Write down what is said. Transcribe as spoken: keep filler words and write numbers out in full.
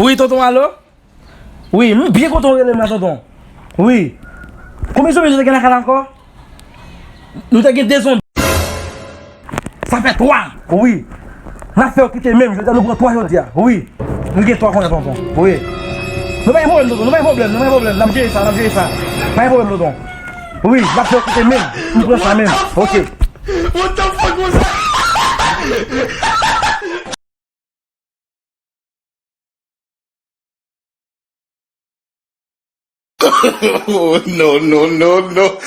Wi, tonton, alo? Wi, m byen kontan w rele m la, tonton. Wi. Konbyen zonbi nou te gen lakay la ankò? Nou te gen de zonbi. Sa fè twa. Wi. N ap fè yo kite menm. Jodi a, nou pran twa jodi a. Wi. Nou gen twa kounye a, tonton. Wi. Nou pa gen pwoblèm, tonton. Nou pa gen pwoblèm. Nou pa gen pwoblèm. N ap jere sa. N ap jere sa. Pa gen pwoblèm, tonton. Wi. N ap fè yo kite menm. Nou pran sa menm. Ok. What the fuck was that? Oh, no, no, no, no.